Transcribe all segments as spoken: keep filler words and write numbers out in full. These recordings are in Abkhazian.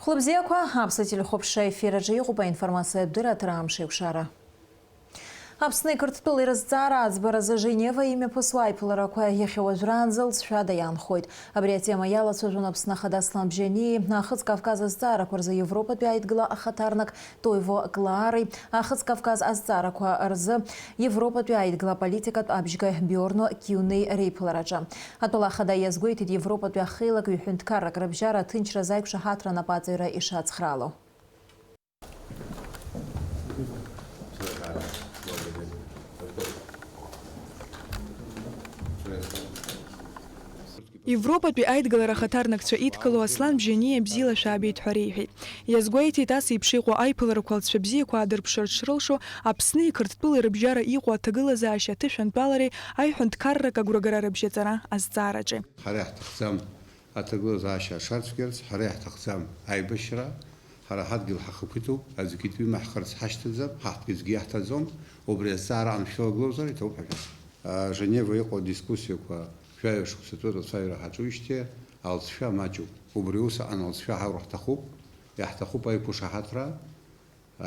Хәлыбзиақәа, Аԥсуа телехәаԥшра ефир аҿы иҟоуп аинформациатә дырраҭара Амш еиқәшара. Аԥсни Қырҭтәылеи рызҵаара аӡбаразы Женева имҩаԥысуа аиԥыларақәа иахьа уажәраанӡа лҵшәада иаанхоит. Абри атема иалацәажәон Аԥсны Ахада Аслан Бжьаниеи Ахыҵ Кавказ азҵаарақәа рзы Европатәи аидгыла ахаҭарнак Тойво Клаари, Ахыҵ Кавказ азҵаарақәа рзы Европатәи аидгыла аполитикатә абжьгаҩ Биорно Киунеи реиԥылараҿы. Атәыла ахада иазгәеиҭеит Европатәи ахеилак ҩҳәынҭқаррак рыбжьара аҭынчразы аиқәшаҳаҭра анапаҵаҩра ишацхраало. Европатәи аидгылара ахаҭарнакцәа идкыло Аслан Бжьаниа бзиала шәаабеит ҳәа реиҳәеит. Иазгәеиҭеит, ас еиԥш иҟоу аиԥыларақәа алҵшәа бзиақәа аадырԥшырц шрылшо, Аԥсни Қырҭтәылеи рыбжьара иҟоу аҭагылазаашьа аҭышәантәалареи аиҳәынҭқаррак агәрагара рыбжьаҵара азҵаараҿы. Ҳара иаҳҭахӡам аҭагылазаашьа ашарцәгьарц, ҳара иаҳҭахӡам аибашьра, ҳара ҳадгьыл ҳахақәиҭуп, аӡәгьы дҩымаҳхырц ҳашьҭаӡам, ҳахәгьы аӡәгьы иаҳҭаӡом, убри азҵаара аншәылагылозар иҭабуп ҳәа шәасҳәап. Женева иҟоу адискуссиақәа жәаҩа шықәса ҵуеит ацәажәара ҳаҿуижьҭеи алҵшәа маҷуп. Убри ус аҟан алҵшәа ҳаур ҳҭахуп, иаҳҭахуп аиқәшаҳаҭра,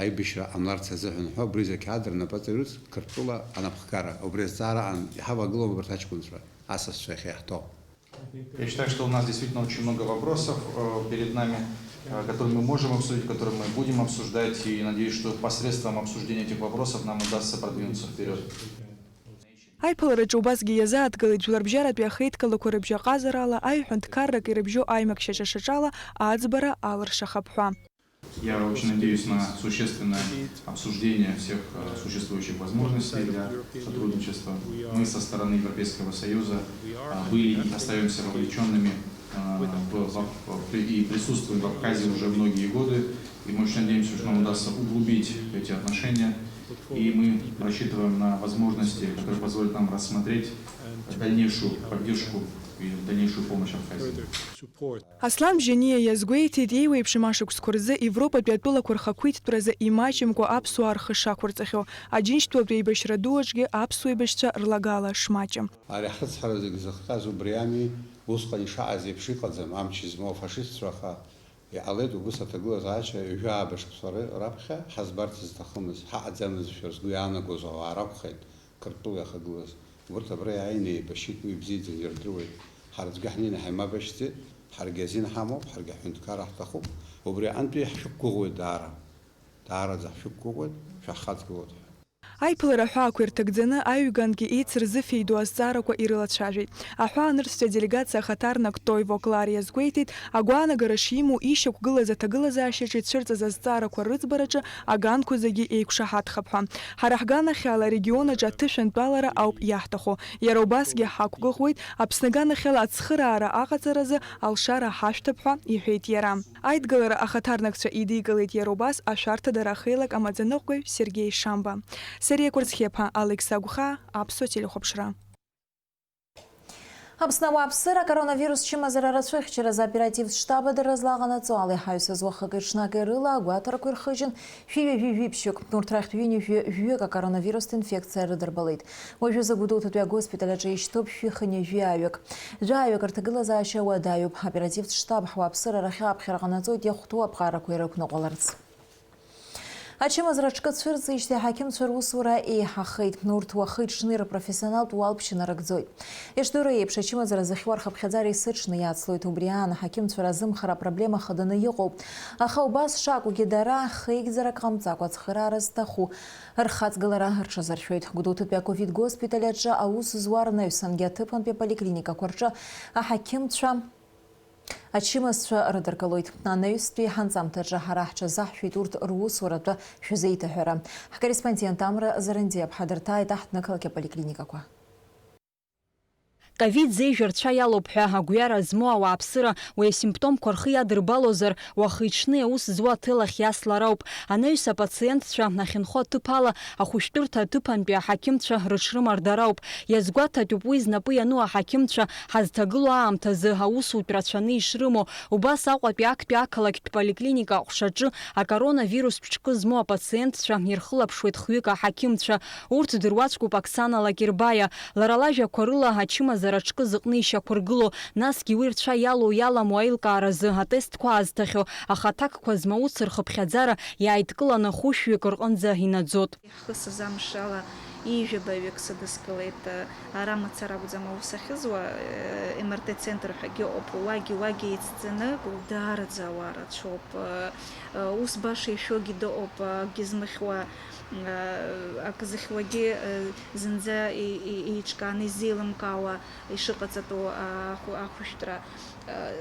аибашьра ҟамларц азыҳәан ҳәа убри зегь ҳадырнапаҵаҩырц Қырҭтәыла анапхгара. Убри азҵаара аҟан иҳавагылоуп абарҭ аҷкәынцәа, асасцәа иахьа иаҳҭо. Я считаю, что у нас действительно очень много вопросов, э, перед нами, э, которые мы можем обсудить, которые мы будем обсуждать, и надеюсь, что посредством обсуждения этих вопросов нам удастся продвинуться вперёд. Аиԥылараҿы убасгьы иазааҭгылеит жәларбжьаратәи ахеидкылақәа рыбжьаҟазарала аиҳәынҭқаррак ирыбжьоу аимак шьаҿа-шьаҿала аӡбара алыршахап ҳәа. Я очень надеюсь на существенное обсуждение всех, э, существующих возможностей для сотрудничества. Мы со стороны Европейского Союза, э, были и остаёмся вовлечёнными, э, в, в, в, и присутствуем в Абхазии уже многие годы. И мы очень надеемся, что нам удастся углубить эти отношения. И мы рассчитываем на возможности, которые позволят нам рассмотреть дальнейшую поддержку и дальнейшую помощь Абхазии. Аслан Бжьаниа иазгәеиҭеит, еиуеиԥшым ашықәсқәа рзы Европатәи атәылақәа рхақәиҭтәразы имаҷымкәа аԥсуаа рхы шақәырҵахьоу, Аџьынџьтәылатә еибашьра ду аҿгьы аԥсуа еибашьцәа рлагала шмаҷым. Ари ҳрыцҳара зегьы зыхҟьаз убри ами, усҟан ишаҟаз еиԥш иҟаӡам, амч змоу афашистцәа, аха иҟалеит убыс аҭагылазаашьа ҩажәи ааба шықәса ра-, раԥхьа ҳазбарц зҭахымыз, ҳаҟаӡамызшәа рзгәы иаанагоз ауаа ракәхеит Қырҭтәыла иахагылаз. Убырҭ абра иааины еибашьит, уи ибзиаӡаны ирдыруеит. Ҳара аӡәгьы ҳнеины ҳаимабашьӡеит, ҳаргьы азин ҳамоуп, ҳаргьы аҳәынҭқарра ҳҭахуп. Убри аҟынтәи ҳшәықәгәыӷуеит даара. Даараӡа ҳшәықәгәыӷуеит, шәаҳхаҵгылоит ҳәа. Аиԥылара аҳәаақәа ирҭагӡаны аҩгангьы еицырзыфеидоу азҵаарақәа ирылацәажәеит. Аҳәаанырцәтәи аделегациа ахаҭарнак Тойво Клар иазгәеиҭеит, агәаанагара шимоу ишьақәгылаз аҭагылазаашьаҿы ицәырҵыз азҵаарақәа рыӡбараҿы аганқәа зегьы еиқәшаҳаҭхап ҳәа. Ҳара ҳганахьала арегион аҿы аҭышәантәалара ауп иаҳҭаху. Иара убасгьы ҳақәгәыӷуеит, Аԥсны аганахьала ацхыраара аҟаҵаразы алшара ҳашәҭап ҳәа иҳәеит иара. Аидгылара ахаҭарнакцәа идикылеит иара убас ашәарҭадара ахеилак амаӡаныҟәгаҩ Сергеи Шамба. Сариа Кәарцхиаԥа, Алекс Агәхаа, Аԥсуа телехәаԥшра. Аԥсны ауааԥсыра акоронавирус чымазара рацәыхьчаразы аоперативтә штаб адырра злаҟанаҵо ала иҳаҩсыз уахыки-ҽнаки рыла агәаҭарақәа ирхыжьын шәи ҩажәи жәиԥшьҩык. Урҭ рахьтә ҩынҩажәи жәаҩык акоронавирустә инфекциа рыдырбалеит. Уажәазы агәдоуҭатәи агоспиталь аҿы ишьҭоуп шәи хынҩажәи ҩажәаҩык. Жәаҩык рҭагылазаашьа уадаҩуп. Аоперативтә штаб ҳауааԥсыра рахьы аԥхьара ҟанаҵоит иахәҭоу аԥҟарақәа ирықәныҟәаларц. Ачымазара аҿкы цәырҵижьҭеи аҳақьымцәа русура еиҳахеит. Урҭ уахи-ҽни рпрофессионалтә уалԥшьа нарыгӡоит. Ишдыру еиԥш, ачымазара зыхьуа рхыԥхьаӡара есыҽны иацлоит. Убри аан аҳақьымцәа разымхара апроблема хаданы иҟоуп. Аха убас шакәгьы дара хеигӡарак ҟамҵакәа ацхыраара зҭаху рхаҵгылара рҽазыршәоит. Гәдоуҭатәи аковид госпиталь аҿы аус зуа рнаҩсангьы аҭыԥантәи аполиклиникақәа рҿы аҳақьымцәа ачымазцәа рыдыркылоит. Анаҩстәи ҳанҵамҭаҿы ҳара ҳҽазаҳшәеит урҭ русуратәы шәзеиҭаҳәара. Ҳкорреспондент Амра Зарандиаԥҳа дырҭааит аҳҭнықалақь аполиклиникақәа. Ковид зеижә рцәа иалоуп ҳәа агәҩара змоу ауааԥсыра уи асимптомқәа рхы иадырбалозар, уахи-ҽни аус зуа аҭел ахь иаслар ауп. Анаҩс апациентцәа ахьынхо аҭыԥ ала ахәышәтәырҭа аҭыԥантәи аҳақьымцәа рыҽрымардара ауп. Иазгәаҭатәуп уи знапы иану аҳақьымцәа ҳазҭагылоу аамҭазы аусутә рацәаны ишрымоу. Убас Аҟәатәи актәи ақалақьтә поликлиника аҟәшаҿы акоронавирустә ҿкы змоу апациентцәа ирхылаԥшуеит хҩык аҳақьымцәа. Урҭ дыруаӡәкуп Оксана Лакербаиа. Лара лажәақәа рыла, ачымазара аҿкы зыҟны ишьақәыргыло, насгьы уи рцәа иалоу-иаламу аилкааразы атестқәа аазҭахьоу, аха аҭакқәа змоу ус рхыԥхьаӡара иааидкыланы хәышәҩык рҟынӡа инаӡоит. Иаҳхысыз амш ала ҩажәаҩык сыдыскылеит, ара мацара акәӡам аус ахьызуа, МРТ-центр ҳәагьы ыҟоуп, уагьы, уагьы еицҵаны, даараӡа ауаа рацәоуп, ус баша ишәогьы дыҟоуп, акгьы змыхьуа, акы зыхьуагьы зынӡа и-, и-, еиҿкааны изеилымкаауа ишыҟаҵатәу ахәы-, ахәышәтәра.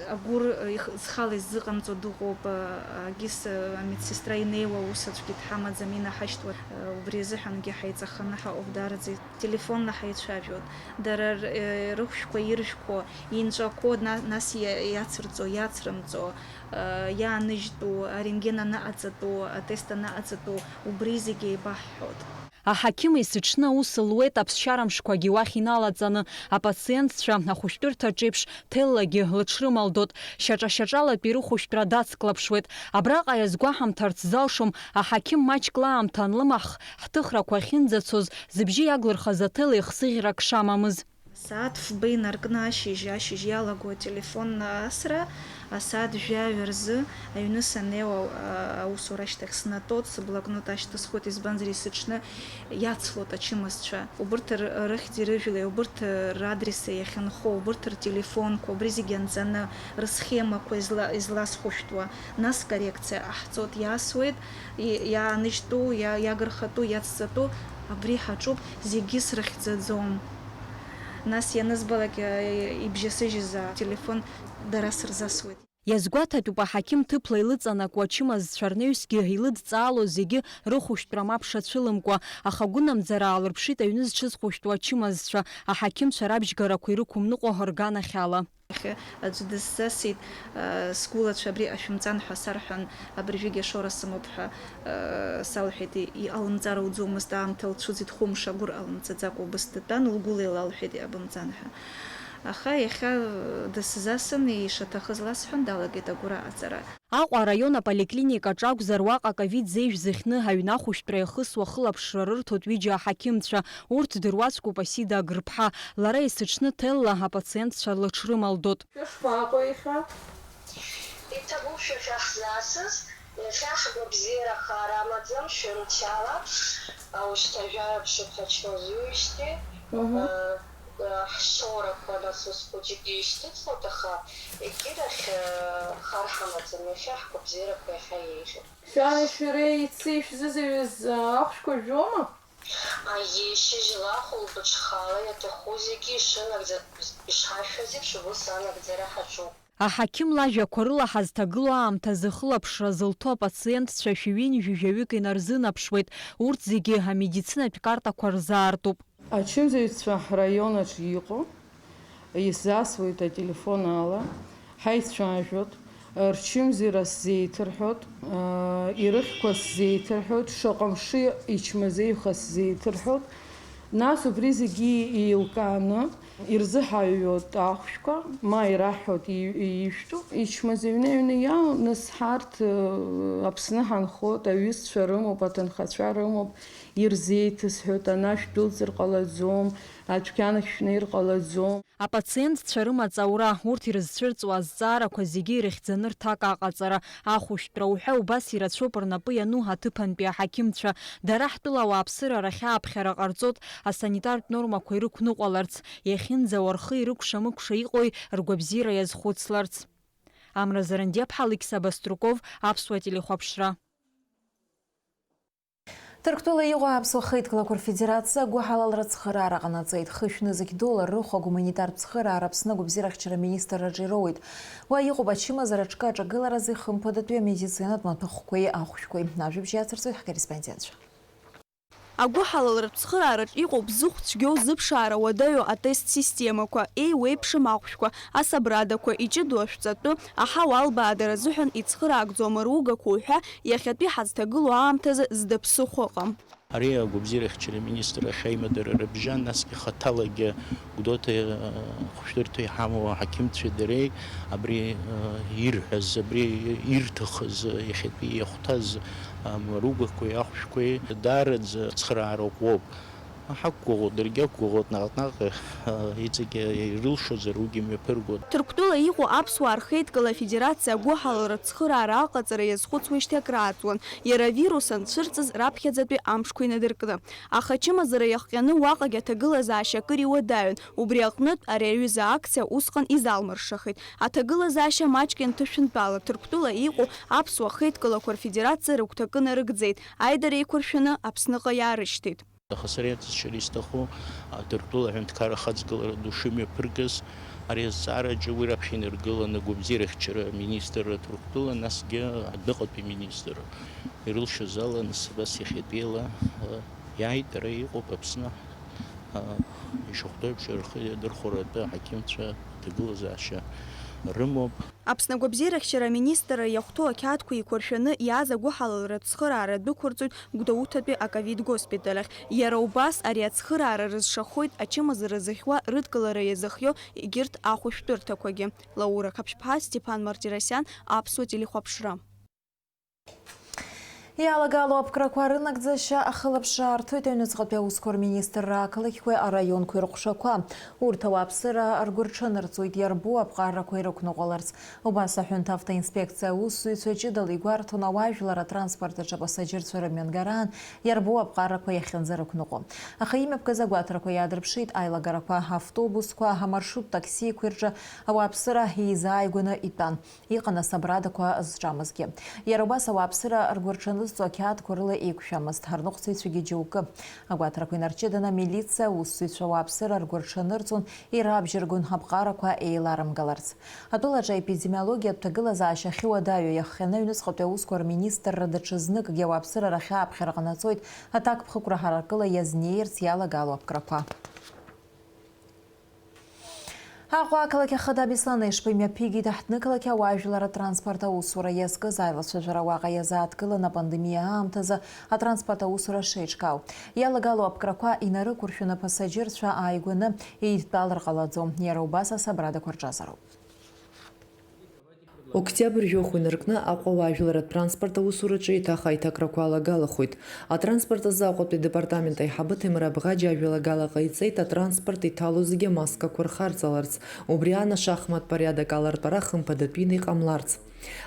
Агәыр, э, их-, зхала иззыҟамҵо дыҟоуп, э, агьыс, э, амедсестра инеиуа ус аӡәгьы дҳамаӡам, инаҳашьҭуа, э, убри азыҳәангьы ҳаиҵаханы ҳаҟоуп даараӡа. Телефонла ҳаицәажәоит. Дара р-, э, рыхәшәқәа иржәқәо, инҵәақәо, на-, нас иа-, иацырҵо, иацрымҵо, э, иааныжьтәу, арентген анаҟаҵатәу, атест анаҟаҵатәу, убри зегьы еибаҳҳәоит. Аҳақьым есыҽны аус луеит аԥсшьара мшқәагьы уахь иналаҵаны, апациентцәа ахәышәтәырҭаҿ еиԥш ҭеллагьы лыҽрымалдоит, шьаҿа-шьаҿалатәи рыхәышәтәра дацклаԥшуеит. Абраҟа иазгәаҳамҭарц залшом, аҳақьым маҷк лаамҭа анлымаҳх, ҳҭыхрақәа ахьынӡацоз, зыбжьы иаглырхаз аҭел еихсыӷьрак шамамыз. Асааҭ фба инаркны ашьыжь, ашьыжь иалаго ателефон асра, асааҭ жәаҩа рзы аҩны саннеиуа, а, аусура ашьҭахь снатәоит, сыблокнот ашьҭысхуеит, избанзар, есыҽны иацлоит ачымазцәа. Убырҭ р-, рыхьӡи рыжәлеи, убырҭ радреси иахьынхо, убырҭ ртелефонқәа, убри зегьы анҵаны, рысхемақәа изла-, изласхәышәтәуа, нас коррекциа ҟаҳҵоит, иасуеит, и-, иааныжьтәу, иа-, иагырхатәу, иацҵатәу, абри ҳаҿуп, зегьы срыхьӡаӡом. Нас ианызбалак, э, ибжьасыжьыз ателефон дара сырзасуеит. Иазгәаҭатәуп аҳақьым ҭыԥла илыҵанакуа ачымазцәа рнаҩсгьы илыдҵаало зегьы рыхәышәтәра мап шацәылымкуа, аха гәынамӡара аалырԥшит аҩны зҽызхәышәтәуа ачымазцәа, аҳақьымцәа рабжьгарақәа ирықәымныҟәо рганахьала. Иахьа аӡә дысзасит, э, сгәылацәа абри ҟашәымҵан ҳәа сарҳәан, абыржәгьы ашоура сымоуп ҳәа, э, салҳәеит, и-, иҟалымҵар ауӡомызт, аамҭа лцәыӡит, хәымш агәыр ҟалымҵаӡакәа убыс дтәан, лгәыла илалҳәеит, иҟабымҵан ҳәа. Аха иахьа, э, дысзасын, ишаҭахыз ласҳәан, далагеит агәра аҵара. Аҟәа араион аполиклиникаҿ акәзар, уаҟа ковид зеижә зыхьны аҩны ахәышәтәра иахысуа хылаԥшра рырҭоит ҩыџьа аҳақьымцәа. Урҭ дыруаӡәкуп Асида Агрԥҳа. Лара есыҽны ҭелла апациентцәа лыҽрымалдоит. Шәышԥаҟоу иахьа? Иҭабуп шәа шәаҳзаасыз, иахьа ҳгәабзиара хар амаӡам, шәымчала аушьҭажәара ԥшыԥ ҳәа чмазуижьҭеи, Мгм. э, э, ҳшоурақәа насус хәыҷык ишьҭыҵлоит, аха егьирахь, э, хар ҳамаӡам, иахьа ҳгәабзиарақәа иахьа еиӷьуп. Шәани шәареи ици шәзызаҩыз, э, ахәшәқәа жәома? Аиеи, шьыжьла ахәылбыҽхала иаҭаху зегьы ишынагӡатәыз, ишҳашәҳәаз еиԥш, убыс анагӡара ҳаҿуп. Аҳақьым лажәақәа рыла ҳазҭагылоу аамҭазы хылаԥшра зылҭо апациентцәа шәи ҩынҩажәаҩык инарзынаԥшуеит, урҭ зегьы амедицинатә картақәа рзаартуп. Ачымазаҩцәа ҳраион аҿы иҟоу исзасуеит ателефон ала, ҳаицәажәоит, рчымазара сзеиҭарҳәоит, ирыхьқәа сзеиҭарҳәоит, шаҟа мшы ичмазаҩха сзеиҭарҳәоит. Нас убри зегьы еилкааны ирзыҳаҩуеит ахәшәқәа, ма ираҳҳәоит и-, ишәтәу. Ичмазаҩны аҩны иалоу, нас ҳарҭ, э, Аԥсны ҳанхоит, аҩызцәа рымоуп, аҭынхацәа рымоуп, ирзеиҭасҳәоит, ана шәдәылҵыр ҟалаӡом, адәқьанахь шәнеир ҟалаӡом. Апациентцәа рымаҵ аура, урҭ ирызцәырҵуа азҵаарақәа зегьы ирыхьӡаны рҭак аҟаҵара, ахәышәтәра уҳәа убас ирацәоуп рнапы иану аҭыԥантәи аҳақьымцәа. Дара ҳтәыла ауааԥсыра рахь ааԥхьара ҟарҵоит, асанитартә нормақәа ирықәныҟәаларц, иахьынӡауа рхы ирыкәша-мыкәша иҟои ргәабзиара иазхәыцларц. Амра Зарандиаԥҳа, Алықьса Баструков, Аԥсуа телехәаԥшра. Ҭырқәтәыла иҟоу аԥсуа хеидкылақәа рфедерациа агәыҳалалра ацхыраара ҟанаҵеит. Хышә нызқь доллар рыхә агуманитартә цхыраара Аԥсны агәабзиарахьчара министр аҿы ироуит. Уа иҟоуп ачымазараҿы аҿагыларазы ихымԥадатәи амедицинатә маҭәахәқәеи ахәшәқәеи. Ажәабжь иацырҵоит ҳкорреспондентцәа. Агәыҳалалратә цхыраараҿ иҟоуп зыхә цәгьоу, зыԥшаара уадаҩу атест системақәа, еиуеиԥшым ахәшәқәа, асабрадақәа, иҷыдоу ашәҵатәы, аҳауа албаадара азыҳәан ицхыраагӡоу амаругақәа уҳәа, иахьатәи ҳазҭагылоу аамҭазы зда ԥсыхәа ыҟам. Ари агәабзиарахьчара аминистрра ахь аимадара рыбжьан, насгьы хаҭалагьы Гәдоуҭа, э, ахәышәтәырҭа иҳамоу аҳақьымцәеи дареи абри, э, ирҳәаз, абри ирҭахыз, иахьатәи иахәҭаз, э, амаругақәеи ахәшәқәеи даараӡа цхыраара ӷәӷәоуп. Ҳақәгәыӷуа, даргьы ақәгәыӷуеит, наҟ-наҟ, э, иҵегьы ирылшозар, уигьы мҩаԥыргоит. Ҭырқәтәыла иҟоу аԥсуаа рхеидкыла афедерациа агәыҳаларатә цхыраара аҟаҵара иазхәыцуеижьҭеи акрааҵуан, иара авирус анцәырҵыз раԥхьаӡатәи амшқәа инадыркны. Аха ачымазара иахҟьаны уаҟагь аҭагылазаашьа акыр иуадаҩын, убри аҟнытә ари аҩыза акциа усҟан изалмыршахеит. Аҭагылазаашьа маҷк ианҭышәынтәала, Ҭырқәтәыла иҟоу аԥсуа хеидкылақәа рфедерациа рыгәҭакы нарыгӡеит, аидара еиқәыршәаны Аԥсныҟа иаарышьҭит. Аха сара иаҵысшьыр исҭаху, а, Ҭырқәтәыла аҳәынҭқарра ахаҵгылара ду шымҩаԥыргаз, ари азҵаараҿы уи раԥхьа инаргыланы агәабзиарахьчара аминистрра Ҭырқәтәыла, насгьы адәныҟатәи министр ирылшаз ала, нас абас иахьатәиала, а, иааит, ара иҟоуп Аԥсны, а, ишахәҭоу еиԥш рхы иадырхәаратәы аҳақьымцәа аҭагылазаашьа рымоуп. Аԥсны агәабзиарахьчара аминистрра иахәҭоу ақьаадқәа еиқәыршәаны иааз агәыҳалалратә цхыраара дәықәырҵоит Гәдоуҭатәи аковид госпиталь ахь. Иара убас ари ацхыраара рызшахоит ачымазара зыхьуа рыдкылара иазыхиоу егьырҭ ахәышәтәырҭақәагьы. Лаура Қаԥшьԥҳа, Степан Мартиросиан, Аԥсуа телехәаԥшра. Иалагало аԥкрақәа рынагӡашьа ахылаԥшра арҭоит аҩныҵҟатәи аусқәа рминистрра ақалақьқәеи араионқәеи рҟәшақәа. Урҭ ауааԥсыра ргәырҽанырҵоит иарбоу аԥҟарақәа ирықәныҟәаларц. Убас аҳәынҭ автоинспекциа аусзуҩцәа ҷыдала игәарҭон ауаажәлар атранспорт аҿы апассаџьырцәа рымҩангараан иарбоу аԥҟарақәа иахьынӡарықәныҟәо. Аха имҩаԥгаз агәаҭарақәа иаадырԥшит аилагарақәа, автобусқәа, амаршрут таксиқәеи рҿы ауааԥсыра еизааигәаны итәан. Иҟан асабрадақәа зҿамызгьы. Иара убас ауааԥсыра ргәырҽанызҵо ақьаадқәа рыла еиқәшәамызт, ҳарныҟәцаҩцәагьы џьоукы. Агәаҭарақәа инарҷыданы амилициа аусзуҩцәа ауааԥсыра ргәырҽанырҵон, ирабжьыргон аԥҟарақәа еиларымгаларц. Атәылаҿы аепидемиологиатә ҭагылазаашьа ахьыуадаҩу иахҟьаны аҩныҵҟатәи аусқәа рминистрра даҽазныкгьы ауааԥсыра рахь ааԥхьара ҟанаҵоит, аҭакԥхықәра ҳаракыла иазнеирц иалагало аԥкрақәа. Аҟәа ақалақь ахада Беслан Ешба имҩаԥигеит аҳҭнықалақь ауаажәлар атранспорт аусура иазкыз аилацәажәара уаҟа иазааҭгылан апандемиа аамҭазы атранспорт аусура шеиҿкаау. Иалагало аԥкрақәа инарықәыршәаны апассаџьырцәа ааигәаны еидтәалар ҟалаӡом, иара убас асабрадақәа рҿазароуп. Октиабр жәохә инаркны Аҟәа ауаажәлар атранспорт аусураҿы еиҭах аиҭакрақәа алагалахоит. Атранспорт азы Аҟәатәи адепартамент аиҳабы Ҭемыр Абӷаџь ажәалагала ҟаиҵеит, атранспорт иҭало зегьы амаскақәа рхарҵаларц, убри аан ашахмат порядок алартәара хымԥадатәины иҟамларц.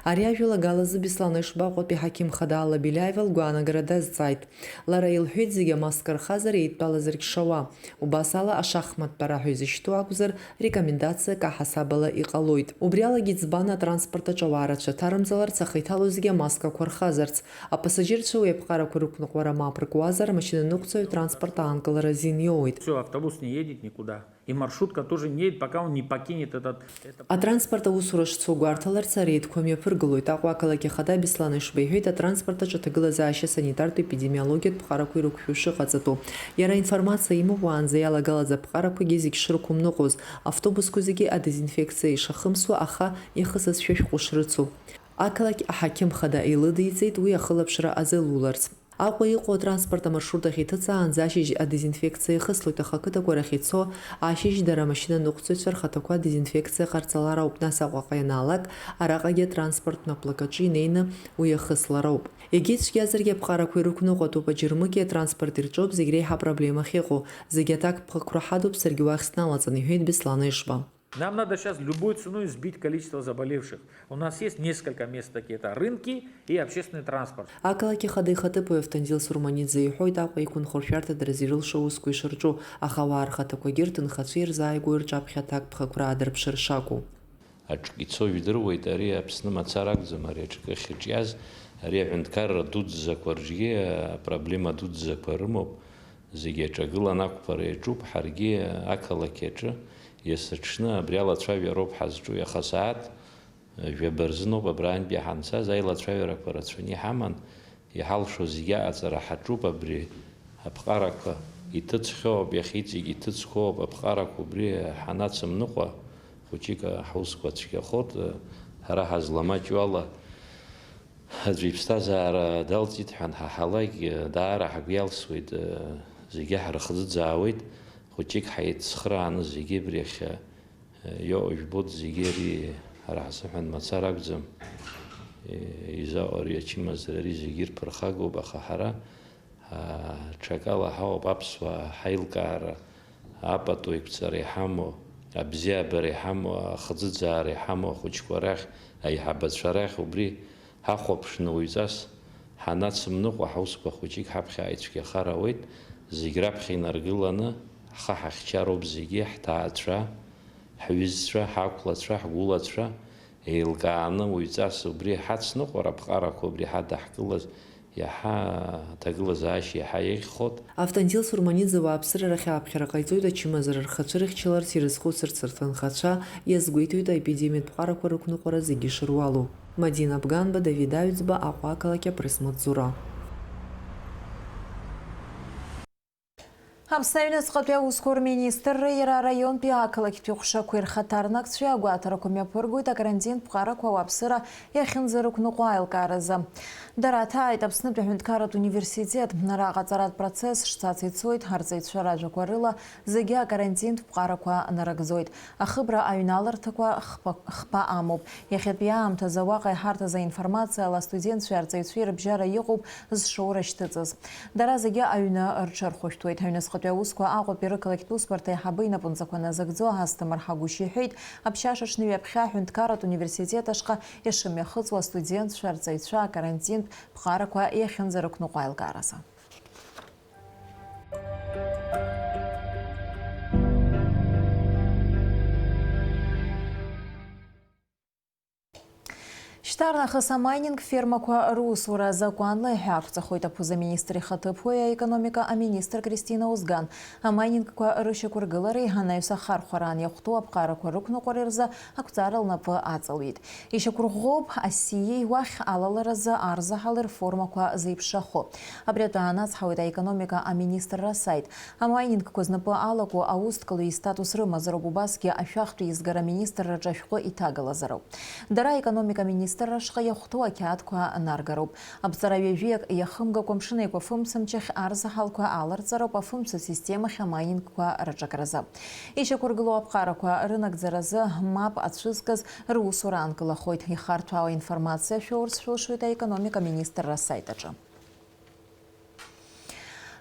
Ари ажәалагалазы Беслан Ешба Аҟәатәи ҳақьым хада Алла Беляева лгәаанагара дазҵааит. Лара илҳәеит, зегьы амаска рхазар еидтәалазаргь шауа. Убас ала ашахматтә ара ҳәа изышьҭоу акәзар, рекомендациак аҳасабала иҟалоит. Убри алагьы иӡбан атранспорт аҿы ауаа рацәа ҭарымҵаларц, аха иҭало зегьы амаскақәа рхазарц. Апассаџьырцәа уи аԥҟарақәа рықәныҟәара мап ркуазар, амашьынаныҟәцаҩ атранспорт аанкылара азин иоуеит. Всё, автобус не едет никуда. И маршрутка тоже не едет, пока он не покинет этот, это. Атранспорт аусура шцо гәарҭаларц ареидқәа мҩаԥыргылоит. Аҟәа ақалақь ахада Беслан Ешба иҳәеит, атранспорт аҿы аҭагылазаашьа санитартә-епидемиологиатә ԥҟарақәа ирықәшәо шыҟаҵатәу. Иара аинформациа имоуп уаанӡа иалагалаз аԥҟарақәагьы зегь шрықәымныҟәоз, автобусқәа зегьы адезинфекциа ишахымсуа, аха иахысызшәа шәҟәы шрыцу. Ақалақь аҳақьым хада илыдиҵеит уи ахылаԥшра азылуларц. Аҟәа иҟоу атранспорт амаршрут ахь иҭыҵаанӡа ашьыжь адезинфекциа иахыслоит, аха ақыҭақәа рахь ицо ашьыжь дара амашьынаныҟәцаҩцәа рхаҭақәа адезинфекциа ҟарҵалар ауп, нас Аҟәаҟа ианаалак, араҟагьы атранспорттә наплакаҿы инеины уи иахыслар ауп. Егьа ицәгьазаргьы аԥҟарақәа ирықәныҟәатәуп, аџьармыкьа атранспорт ирҿоуп, зегь реиҳа апроблема ахьыҟоу, зегь аҭакԥхықәра ҳадуп, саргьы уахь сналаҵаны, иҳәеит Беслан Ешба. Нам надо сейчас любой ценой сбить количество заболевших. У нас есть несколько мест такие, это рынки и общественный транспорт. Ақалақь ахада ихаҭыԥуаҩ Автандил Сурманиӡе иҳәоит, Аҟәа иқәынхо ршәарҭадаразы ирылшо аусқәа ишырҿу, аха ауаа рхаҭақәагьы рҭынхацәа ирзааигәоу рҿаԥхьа аҭакԥхықәра аадырԥшыр шакәу. Аҿкы ицо жәдыруеит, ари Аԥсны мацара акәӡам, ари аҿкы ахьыҿиаз, ари аҳәынҭқарра дуӡӡақәа рҿгьы апроблема дуӡӡақәа рымоуп, зегьы аҿагылан ақәԥара иаҿуп, ҳаргьы ақалақь аҿы Есыҽны абри алацәажәароуп ҳазҿу, иаха асааҭ жәаба рзыноуп абрантәи ҳанцаз, аилацәажәарақәа рацәаны иҳаман, иҳалшо зегьы аҟаҵара ҳаҿуп, абри аԥҟарақәа иҭыҵхьоуп, иахьа иҵегь иҭыҵхьоуп, аԥҟарақәа убри ҳанацымныҟәа, хәыҷык ҳусқәа цәгьахоит, ҳара ҳазламаҷу ала, Аӡәы иԥсҭазаара далҵит ҳәа анҳаҳалак, даара ҳгәы иалсуеит, зегьы ҳрыхӡыӡаауеит, хәыҷык ҳаицхрааны зегьы абри иахьа иоуа жәбоит, зегьы ари ҳара ҳзыҳәан мацара акәӡам, изаҟари ачымазареи ари зегьы ирԥырхагоуп, аха ҳара Ҽакала ҳауп аԥсуаа ҳаилкаара апату еиқәҵара иҳамоу, абзиабара иҳамоу, ахӡыӡаара иҳамоу ахәыҷқәа рахь, аиҳабацәа рахь, убри ҳахәаԥшны уаҩҵас ҳанацымныҟәа, ҳаусқәа хәыҷык ҳаԥхьа ицәгьахар ауеит, зегь раԥхьа инаргыланы, ҳхы ҳахьчароуп зегьы, ҳҭаацәа, ҳҩызцәа, ҳақәлацәа, ҳгәылацәа, еилкааны уаҩҵас убри ҳацныҟәара аԥҟарақәа убри ҳадаҳкылаз иаҳа аҭагылазаашьа иаҳа еиӷьхоит. Автандил Сурманиӡе ауааԥсыра рахь ааԥхьара ҟаиҵоит, ачымазара рхацәа ирыхьчаларц, ирызхоу сырцырҭа анхацәа, иазгәеиҭоит аепидемиатә ԥҟарақәа рықәныҟәара зегьы ишыруалу. Мадина Бганба, Давид Аҩӡба, Аҟәа ақалақь, апресс-маҵзура. Аԥсны аҩныҵҟатәи аусқәа рминистрра иара араионтәи ақалақьтәи ҟәшақәеи рхаҭарнакцәеи агәаҭарақәа мҩаԥыргоит акарантинтә ԥҟарақәа ауааԥсыра иахьынӡарықәныҟәо аилкааразы. Дара ҭааит Аԥснытәи аҳәынҭқарратә университет. Араҟа аҵаратә процесс шцац ицоит, арҵаҩцәа ражәақәа рыла зегьы акарантинтә ԥҟарақәа нарыгӡоит. Ахыбра аҩналарҭақәа хԥа, хԥа амоуп. Иахьатәи аамҭазы ауаҟа иҳарҭаз аинформациала астудентцәеи арҵаҩцәеи рыбжьара иҟоуп зшоура шьҭыҵыз. Дара зегьы аҩны рҽырхәышәтәуеит. Аҩныҵҟатәи аусқәа Аҟәатәи рықалақьтә усбарҭа аиҳабы инапынҵақәа назыгӡо Асҭамыр Ҳагәышь иҳәеит, аԥшьашаҽны ҩаԥхьа аҳәынҭқарратә университет ашҟа ишымҩахыҵуа астудентцәа, арҵаҩцәа акарантинтә ԥҟарақәа иахьынӡарықәныҟәо аилкааразы. Шьҭарнахыс амайнинг фермақәа русура закәанла иҳәа ақәҵахоит аԥыза-министр ихаҭыԥуаҩ аекономика аминистр Кристина Озган. Амайнингқәа рышьақәыргылареи анаҩс ахархәараан иахәҭоу аԥҟарақәа рықәныҟәареи рзы ақәҵара лнапы аҵалҩит. Ишьақәырӷәӷәоуп асиеи уахь алаларазы арзаҳал рформақәа зеиԥшрахо. Абри атәы аанацҳауеит аекономика аминистрра асаит. Амайнингқәа знапы алаку аусҭкалаҩ истатус рымазароуп, убасгьы ашәахтә еизгара аминистрраҿы ашәҟәы иҭагалазароуп. Дара аекономика аминистрра ашҟа иахәҭоу ақьаадқәа наргароуп. Аԥҵара ҩажәиак иахымгакәа амшын еиқәафымцамчахь арзаҳалқәа аларҵароуп афымцәа системахь амайнингқәа рыҿакразы. Ишьақәыргылоу аԥҟарақәа рынагӡаразы мап ацәызкыз русура аанкылахоит. Ихарҭәаау аинформациа шәоурц шәылшоит аекономика аминистрра асаит аҿы.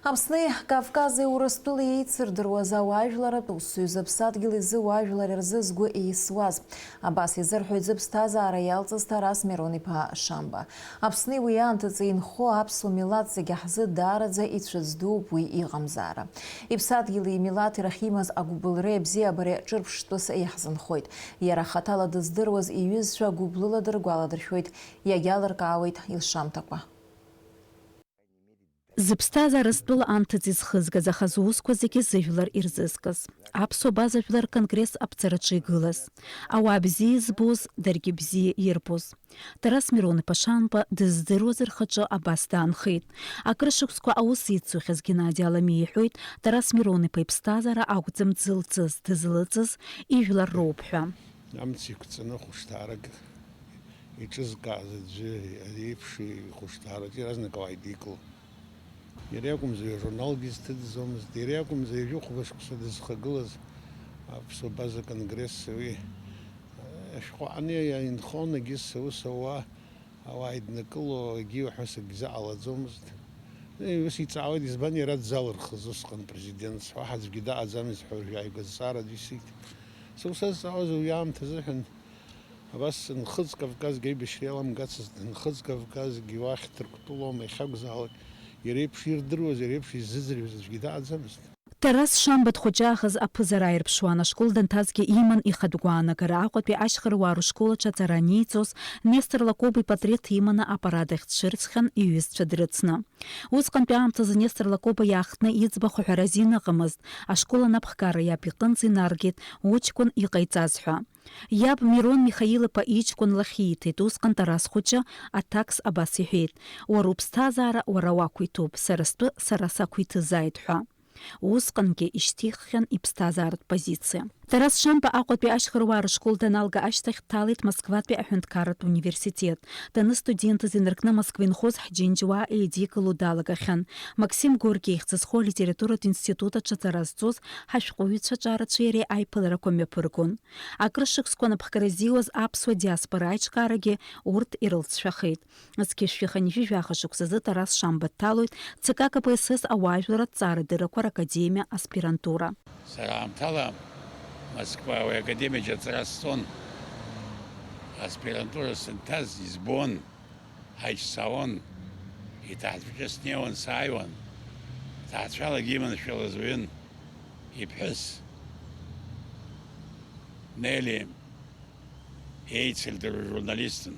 Аԥсни Кавкази Урыстәылеи еицырдыруаз ауаажәларратә усзуҩы зыԥсадгьыл изы уаажәлар рзы згәы еисуаз. Абас изырҳәоит зыԥсҭазаара иалҵыз Ҭарас Мирон-иԥа Шамба. Аԥсни уи аамҭазы инхо аԥсуа милаҭ зегьы ҳзы даараӡа ицәыӡ дууп уи иҟамзаара. Иԥсадгьыли имилаҭи рахь имаз агәыбылреи абзиабареи ҿырԥштәыс иаҳзынхоит. Иара хаҭала дыздыруаз иҩызцәа гәыблыла дыргәаладыршәоит, иагьалыркаауеит илшамҭақәа. Зыԥсҭазаара стәыла анҭыҵ изхызгаз, аха зусқәа зегьы зыжәлар ирзызкыз. Аԥсуа база жәлар конгресс аԥҵараҿы игылаз. Ауаа бзиа избоз, даргьы бзиа ирбоз. Тарас Мирон-иԥа Шамба дыздыруаз рхаҿы абас даанхеит. Акыр шықәсқәа аус ицухьаз Геннади Алами иҳәоит, Тарас Мирон-иԥа иԥсҭазаара акәӡам дзылҵыз, дызлыҵыз ижәлар роуп ҳәа. Амц иқәҵаны хәышҭаарак иҿызкааз аӡәы иеиԥш ихәышҭаараҿы иаразнак ауаа идикылон. Иара иакәымзар, ижурналгьы изҭыҵӡомызт, иара иакәымзар, ҩажәи хәба шықәса дызхагылаз аԥсуа база конгресс уи ашәҟәы аҟны инхон, егьыс аус ауа, ауаа иднакыло, егьи уҳәа сагьзаҟалаӡомызт. Ус иҵаауеит, избан иара дзалырхыз усҟан президентс ҳәа, уаҳа аӡәгьы даҟаӡамызт ҳәа уажәы ааигәазҵаара аӡә исит. Сара сазҵаауаз уи аамҭазыҳәан. Абас Нхыҵ Кавказгьы аибашьра иаламгацызт, Нхыҵ Кавказгьы уахь Ҭырқәтәылоума, иахьакәзаалак, иара иеиԥш ирдыруаз, иара иеиԥш иззыӡырҩуаз аӡәгьы даҟаӡамызт. Тарас Шамба дхәыҷаахыс аԥызара ааирԥшуан, ашкол данҭазгьы иман ихатә гәаанагара Аҟәатәи ашьхаруаа рышкол аҿы аҵара аниҵоз, Нестор Лакоба ипатреҭ иманы аппарат ахь дцәырҵхьан иҩызцәа дрыцны. Усҟантәи аамҭазы Нестор Лакоба иаахтны иӡбахә ҳәара азин ыҟамызт, ашкол анапхгара иаб иҟынӡа инаргеит уҷкәын иҟаиҵаз ҳәа. Иаб Мирон Михаил-иԥа иҷкәын лахь ииҭеит, усҟан Тарас хәыҷы аҭакс абас иҳәеит, уара уԥсҭазаара уара уақәиҭуп, сара стәы сара сақәиҭызааит ҳәа. Усҟангьы ишьҭиххьан иԥсҭазааратә позициа. Тарас Шамба Аҟәатәи ашьхаруаа рышкол даналга ашьҭахь дҭалеит Москватәи аҳәынҭқарратә университет. Даныстудентыз инаркны Москва инхоз ҳџьынџьуаа еидикыло далагахьан. Максим Горки ихьӡ зху алитературатә институт аҿы аҵара зҵоз ҳашәҟәыҩҩцәа Ҿарацәеи иареи аиԥыларақәа мҩаԥыргон. Акыр шықәсқәа анапхгара зиуаз аԥсуа диаспора аиҿкаарагьы урҭ ирылҵшәахеит. Зқьи жәшәи хынҩажәи жәаха шықәсазы Тарас Шамба дҭалоит Ц К К П С С ауаажәларратә ҵаарадыррақәа ракадемиа аспирантура. Сара аамҭала Москва уи академиаҿы аҵара сҵон. Аспирантура сынҭаз избон, ҳаиҿцаауан, иҭаацәаҿы снеиуан, сааиуан. Ҭаацәалагьы иманшәалаз уаҩын. Иԥҳәыс Нели еицырдыруа журналистын.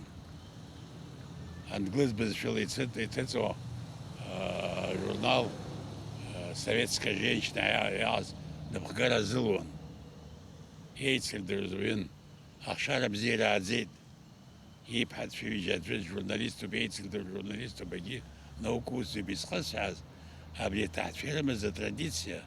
Англыз бызшәала иҭыҵ-, иҭыҵуа, аа, журнал, аа, Советская женщина иа-, иааз напхгара азылуан. Еицырдыруаз уаҩын. Ахшара бзиа рааӡеит. Иԥҳацәа ҩыџьа аӡәы журналиступ, еицырдыруа журналиступ, егьи наукаусзуп изхысҳәааз, абри аҭаацәа ирымаз атрадициа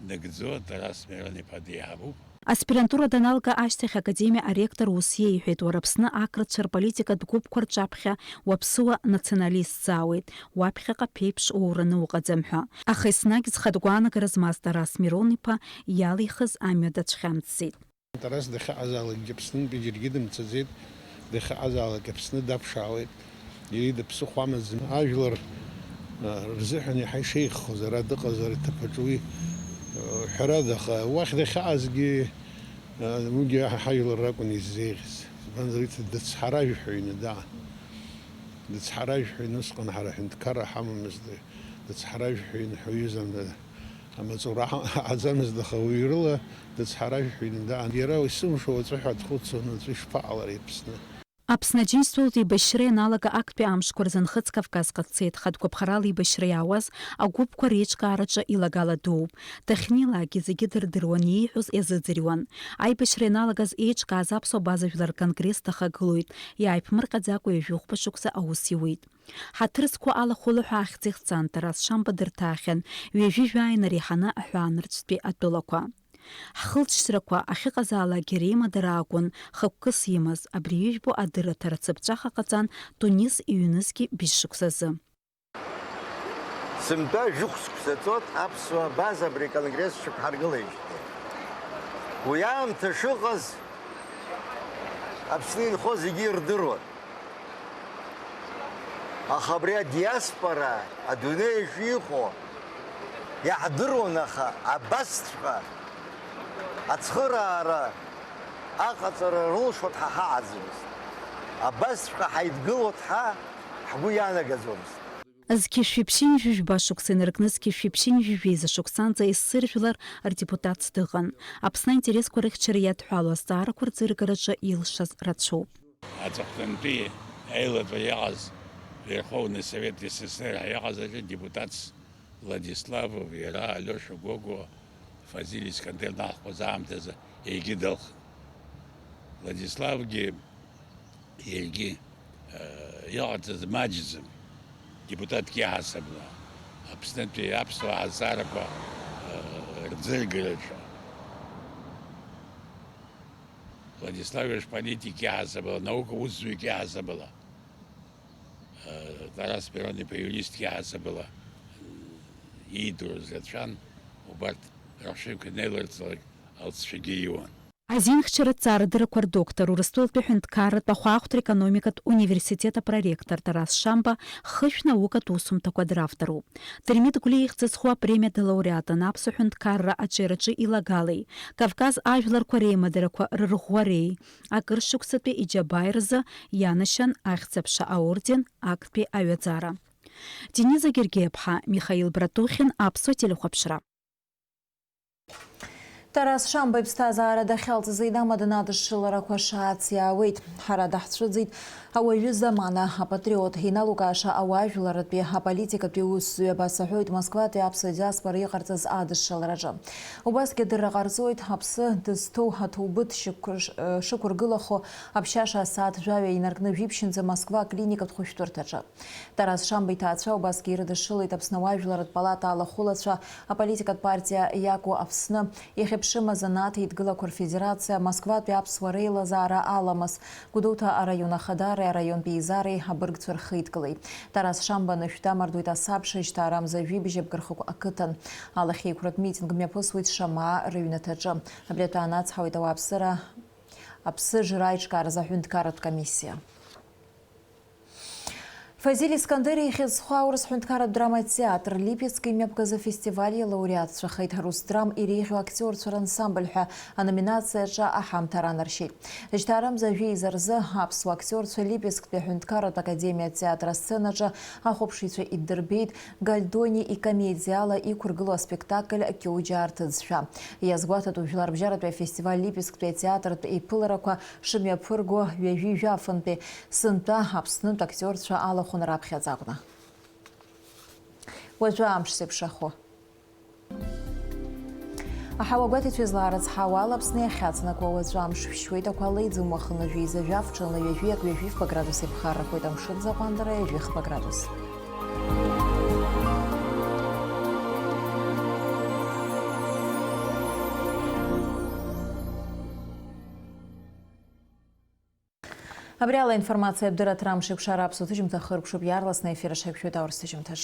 нагӡо Тарас Мирон-иԥа деиҳабуп. Аспирантура даналга ашьҭахь академиа аректор ус иеиҳәеит: уара Аԥсны ақырҭцәа рполитикатә гәыԥқәа рҿаԥхьа уаԥсыуа националистзаауеит, уаԥхьаҟа ԥеиԥш уураны уҟаӡам ҳәа. Аха еснагь зхатә гәаанагара змаз Тарас Мирон-иԥа иалихыз амҩа дацәхьамҵӡеит. Тарас дахьыҟазаалакгьы Аԥснынтәи џьаргьы дымцаӡеит, дахьыҟазаалак Аԥсны даԥшаауеит, иара ида ԥсыхәа амаӡам. Ажәлар, а, рзыҳәан иаҳа ишеиӷьхоз ара дыҟазар иҭыԥ аҿы уи, а, ҳәарада, аха уахь дахьаазгьы, а, уигьы ҳажәлар ракәын иззеиӷьыз. Избанзар, иҭ-, дыцҳаражәҳәаҩны даан. Дыцҳаражәҳәаҩны усҟан ҳара ҳәынҭқарра ҳамамызт, дыцҳаражәҳәаҩын ҳәа уҩызан. Амаҵура ҳа-, ҳаҟаӡамызт, аха уаҩрыла дыцҳаражәҳәаҩны даан. Иара исылшо уаҵәы ҳәа дхәыцуан, уаҵәы ишԥаҟалари Аԥсны? Аԥсны Аџьынџьтәылатә еибашьра ианалага актәи амшқәа рзы Нхыҵ Кавказ ҟарҵеит, хатә гәаԥхарала еибашьра иаауаз агәыԥқәа реиҿкаараҿы илагала дууп. Дахьнеилакгьы зегьы дырдыруан, ииҳәоз иазыӡырҩуан. Аибашьра ианалагаз еиҿкааз аԥсуа база жәлар рконгресс дахагылоит, иааиԥмырҟьаӡакәа ҩажәи хәба шықәса аус иуит. Ҳаҭыр зқәу алахәыла ҳәа ахьӡ ихҵан, Тарас Шамба дырҭаахьан, ҩажәи жәааин реиҳаны аҳәаанырцәтәи атәылақәа. Ҳхылҵшьҭрақәа ахьыҟазаалакгьы реимадара акәын хықәкыс имаз, абри ижәбо адырраҭара цыԥҵәаха ҟаҵан Тунис иҩнызқьи быжь шықәсазы. Сынтәа жәохә шықәса ҵуеит аԥсуа база абри аконгресс шықәҳаргылеижьҭеи. Уи аамҭа шыҟаз Аԥсны инхо зегьы ирдыруан. Аха абри адиаспора адунеи аҿы иҟоу иаҳдыруан, аха абасҵәҟьа ацхыраара аҟаҵара рылшоит ҳәа ҳаҟаӡамызт. Абасҵәҟьа ҳаидгылоит ҳәа ҳгәы иаанагаӡомызт. Зқьышәи ԥшьынҩажәи жәба шықәса инаркны зқьышәи ԥшьынҩажәи жәеиза шықәсанӡа Ессир жәлар рдепутатс дыҟан. Аԥсны аинтересқәа рыхьчара иадҳәалоу азҵаарақәа рӡыргараҿы илшаз рацәоуп. Аҵыхәтәантәи аилатәара иаҟаз Верховный Совет С С С Р ҳәа иҟаз аҿы депутатс Владиславов, иара, Алиоша Гогәуа, Фазиль Искандер нахәхәаз аамҭазы егьи далхын. Владиславгьы иаргьы, э, иҟарҵаз маҷӡам, депутатк иаҳасабала, Аԥснытәи аԥсуаа азҵаарақәа, э, рӡыргараҿы. Владислав Еш политик иаҳасабала, наука усзуҩык иаҳасабала, э, Тарас Мирон-иԥа иуристк иаҳасабала, э, иидыруаз рацәан, убарҭ рахьшьыҩқәа неиларҵалак алҵшәагьы иуан. Азинхьчаратә ҵаарадыррақәа рдоктор, Урыстәылатәи аҳәынҭқарратә ахәаахәҭра-економикатә университет апроректор Тарас Шамба хышә наукатә усумҭақәа дравторуп. Дырмит Гәлиа ихьӡ зху апремиа далауреатын аԥсуа ҳәынҭқарра аҿиараҿы илагалеи, Кавказ ажәларқәа реимадарақәа рырӷәӷәареи акыр шықәсатәи иџьабааи рзы ианашьан Ахьӡ-аԥша аорден актәи аҩаӡара. Дениза Гергиаԥҳа, Михаил Братухин, Аԥсуа телехәаԥшра. Тарас Шамба иԥсҭазаара дахьалҵыз еидамаданы адышшыларақәа шаац иаауеит. Ҳара даҳцәыӡит ауаҩы замана, апатриот, иналукааша ауаажәларратәи аполитикатәи усзуҩ, абас аҳәоит Москватәи аԥсуа диаспора иҟарҵаз адышшылараҿы. Убасгьы адырра ҟарҵоит аԥсы дызҭоу аҭоубыҭ шьақәырш-, шықәыргылахо аԥшьаша асааҭ жәаҩа инаркны жәиԥшьынӡа Москва аклиникатә хәышәтәырҭаҿы. Тарас Шамба иҭаацәа убасгьы ирыдышшылеит Аԥсны ауаажәларратә палата алахәылацәа, аполитикатә партиа Иаку Аԥсны, иахьа Шыма занааҭ еидгылақәа рфедерациа Москватәи аԥсуа реилазаара аламыс, Гәдоуҭа араион ахадареи араионтәи еизареи абыргцәа рхеидкылеит. Тарас Шамба анышә дамардуеит асабша жьҭаарамза жәибжь абгырхықә ақыҭан. Алахьеиқәратә митинг мҩаԥысуеит Шамаа рыҩнаҭаҿы. Абри атәы аанацҳауеит ауааԥсыра аԥсыжра аиҿкааразы аҳәынҭқарратә комиссиа. Фазиль Искандери ихьыӡхо аурыс ҳәынҭқарратә драматеатр Липецк имҩаԥгаз афестиваль илауреатцәахеит. Русдрам иреиӷьу актиорцәа рансамбль ҳәа аноминациаҿы аҳамҭа ранаршьеит. Жьҭаарамза жәеиза рзы аԥсуа актиорцәа Липецктәи аҳәынҭқарратә академиа атеатр асценаҿы ахәаԥшыҩцәа иддырбеит Гальдони икомедиала иқәыргылоу аспектакль Кьоуџьаа рҭыӡшәа. Иазгәаҭатәу жәларбжьаратәи афестиваль Липецктәи атеатртә еиԥыларақәа шымҩаԥырго ҩажәи жәафынтәи сынтәа Аԥснынтә актиорцәа алахәын раԥхьаӡа акәны. Уажәы амш зеиԥшрахо. Аҳауа гәаҭеицәа излаарыцҳауа ала Аԥсны иахьаҵанакуа уаҵәы амш шәшьуеит, ақәа леиӡом, уахынла жәеиза жәаф, ҽынла ҩажәи акы ҩажәи фба градус иԥхаррахоит, амшын аӡы аҟәандара ҩажәи хба градус. Абри ала информациа абдырра ҭрамш еиқәшара аԥсуа ҭыжьымҭа хыркәшоуп, иаарласны аефир аҽаиқәшәоит аурыс ҭыжьымҭаҿ.